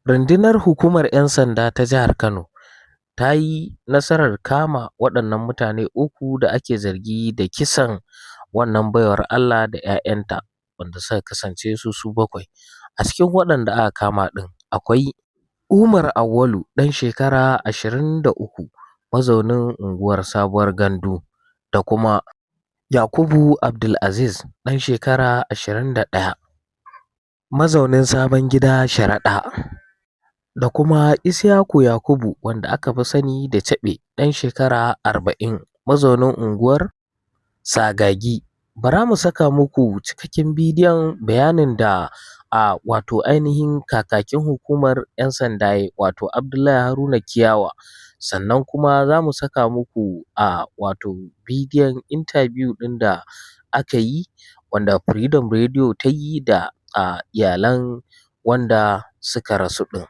Rundunar hukumar 'yan sanda ta jihar Kano ta yi nasarar kama waɗannan mutane uku da ake zargi da kisan wannan baiwar Allah da 'ya'yanta wanda suka kasance su 7. A cikin waɗanda aka kama ɗin akwai Umar Auwalu ɗan shekara 23 mazaunin unguwar Sabuwar Gandu da kuma Yakubu Abdulaziz ɗan shekara 21 mazaunin Sabon Gida Sharaɗa da kuma Isyaku Yakubu wanda aka fi sani da Chaɓe ɗan shekara 40 mazaunin unguwar Sagagi. Bara mu saka muku cikakken bidiyon bayanin da a wato ainihin kakakin hukumar 'yan sanda ya yi, wato Abdullahi Haruna Kiyawa. Sannan kuma za mu saka muku a wato bidiyon interview ɗin da aka yi wanda Freedom Radio ta yi da a iyalan wanda suka rasu ɗin.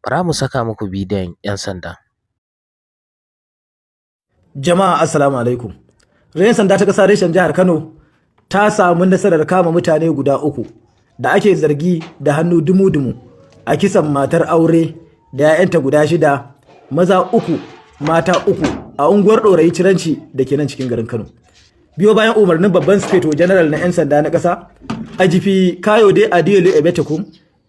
Bara mu saka muku bidiyon 'yan sanda. Jama'a, assalamu alaikum. 'Yan sanda ta ƙasa reshen jihar Kano ta samu nasarar kama mutane guda uku da ake zargi da hannu dumu-dumu a kisan matar aure da 'ya'yanta guda shida, maza uku, mata uku, a unguwar Ɗorayi Ciranci da ke nan cikin garin Kano. Biyo bayan umarnin babban Sufeto General na 'yan sanda na ƙasa, IGP Kayode Adeyele Egbetokun,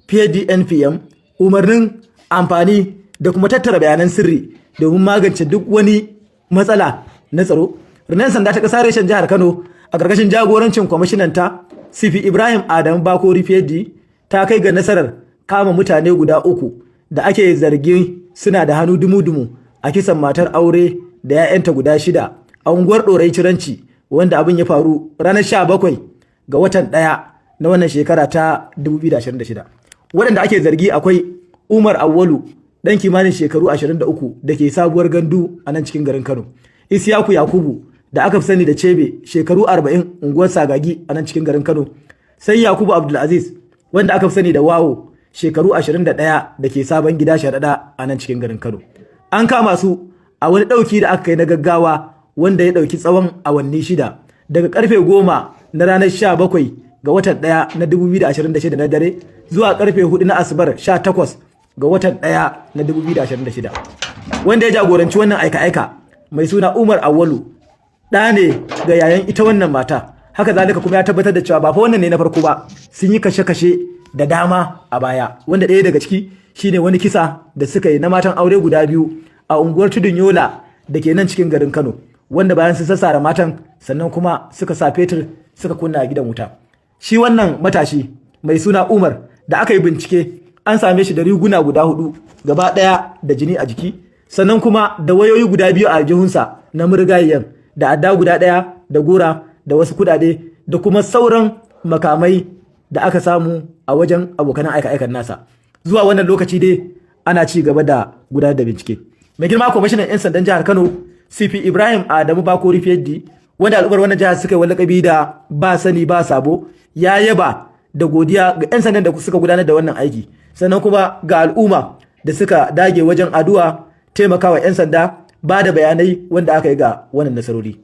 PhD NPM, umarnin amfani da kuma tattara bayanan sirri domin magance duk wani matsala na tsaro. Rundunar sanda ta ƙasa reshen jihar Kano a ƙarƙashin jagorancin kwamishinanta CP Ibrahim Adamu Bakori PhD ta kai ga nasarar kama mutane guda uku da ake zargin suna da hannu dumu-dumu a kisan matar aure da 'ya'yanta guda shida a unguwar Ɗorayi Ciranci, wanda abin ya faru ranar 17 ga watan 1 na wannan shekara ta 2026. Waɗanda ake zargi akwai Umar Awwalu, ɗan kimanin shekaru 23, da ke Sabuwar Gandu a nan cikin garin Kano. Isiyaku Yakubu da aka fi sani da Cebe, shekaru 40, unguwar Sagagi a nan cikin garin Kano. Sai Yakubu Abdulaziz wanda aka fi sani da Wawo, shekaru 21, da ke Sabon Gida Sharaɗa a nan cikin garin Kano. An kama su a wani ɗauki da aka kai na gaggawa wanda ya ɗauki tsawon awanni 6, daga karfe 10 na ranar 17 ga watan 1 na 2026 na dare zuwa karfe 4 na asubar 18 ga watan 1 na 2026. Wanda ya jagoranci wannan aika-aika mai suna Umar Awwalu, ɗa ne ga yayan ita wannan mata. Haka zalika kuma ya tabbatar da cewa ba fa wannan ne na farko ba, sun yi kashe-kashe da dama a baya, wanda ɗaya daga ciki shine wani kisa da suka yi na matan aure guda biyu a unguwar Tudun Yola da ke nan cikin garin Kano, wanda bayan sun sassara matan sannan kuma suka sa fetur suka kunna a gidan wuta. Shi wannan matashi mai suna Umar da aka yi bincike, an same shi da riguna guda hudu gaba ɗaya da jini a jiki, sannan kuma da wayoyi guda biyu a aljihunsa na murgayen, da adda guda ɗaya da gora da wasu kudade da kuma sauran makamai da aka samu a wajen abokan aika-aikan nasa. Zuwa wannan lokaci dai ana ci gaba da gudanar da bincike. Mai girma kwamishinan 'yan sandan jihar Kano, CP Ibrahim Adamu Bakori PhD, wanda al'ummar wannan jihar suka yi wani lakabi da ba sani ba sabo, ya yaba da godiya ga 'yan sandan da suka gudanar da wannan aiki, sannan kuma ga al'umma da suka dage wajen addu'a, taimakawa 'yan sanda, ba da bayanai wanda aka yi ga wannan nasarori.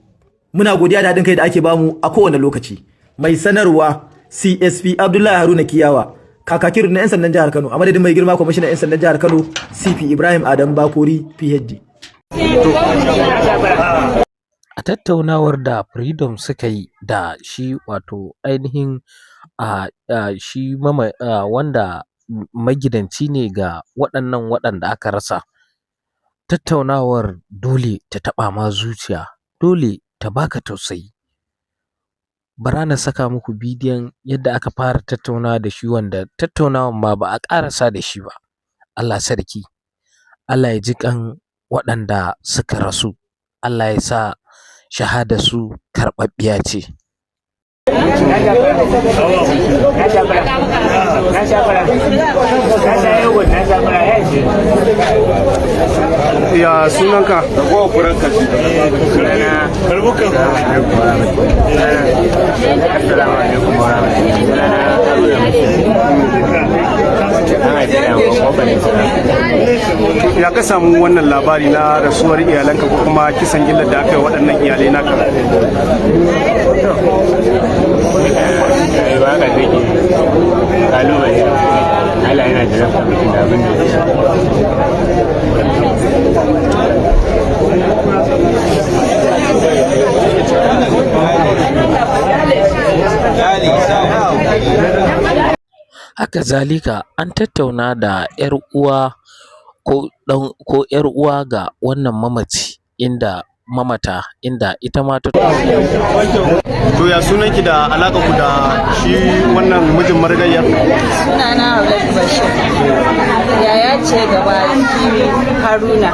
Muna godiya da haɗin kai da ake bamu a kowane lokaci. Mai sanarwa, CSP Abdullahi Haruna Kiyawa, kakakin na 'yan sandan jihar Kano, a madadin mai girma kwamishinan 'yan sandan jihar Kano, CP Ibrahim Adam Bakori PhD. A tattaunawar da Freedom suka yi da shi, wato ainihin a shi mama wanda magidanci ne ga waɗannan waɗanda aka rasa. Tattaunawar dole ta taɓa ma zuciya, dole ta baka tausayi. Bara na saka muku bidiyon yadda aka fara tattaunawa da shi, wanda tattaunawar ma ba a ƙarasa da shi ba. Allah sarki, Allah ya ji ƙan waɗanda suka rasu, Allah ya sa shahadarsu karɓaɓɓiya ce. Na sha fura, na sha fura, na sha yogurt, na sha fura, ya ce. Ya sunanka? Sunana. Assalamu alaikum wa rahmatullahi. Sunana Haruna Bashir. An haife ni a Kofar Nasara. Ya ka samu wannan labari na rasuwar iyalanka ko kuma kisan gillar da aka yi waɗannan iyalai naka? Rayuwa haka take, kalubale da kuma. Allah yana jarabta mutum da abin da ya ci. Haka zalika an tattauna da ‘yar uwa ko ɗan ko ‘yar uwa ga wannan mamaci inda mamata inda ita ma ta. To, ya sunanki da alaƙa ku da shi wannan mijin marigayyar? Sunana Haulat Bashir. Yaya ce gaba Haruna.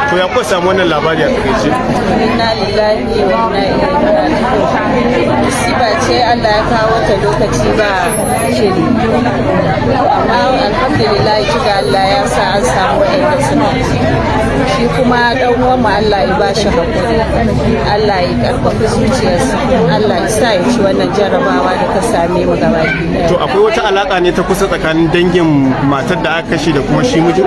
To, ya kuka samu wannan labari a takaice? Inna lillahi wa inna ilaihi raji'un. Musiba ce Allah ya kawo ta lokaci ba shiri. Amma alhamdulillah, kiga Allah ya sa an samu waɗanda suna ci. Shi kuma dan uwan mu, Allah ya ba shi hakuri. Allah ya karfafa zuciyarsa. Allah ya sa ya ci wannan jarrabawa da ta same mu gaba ɗaya. To, akwai wata alaƙa ne ta kusa tsakanin dangin matar da aka kashe da kuma shi mijin?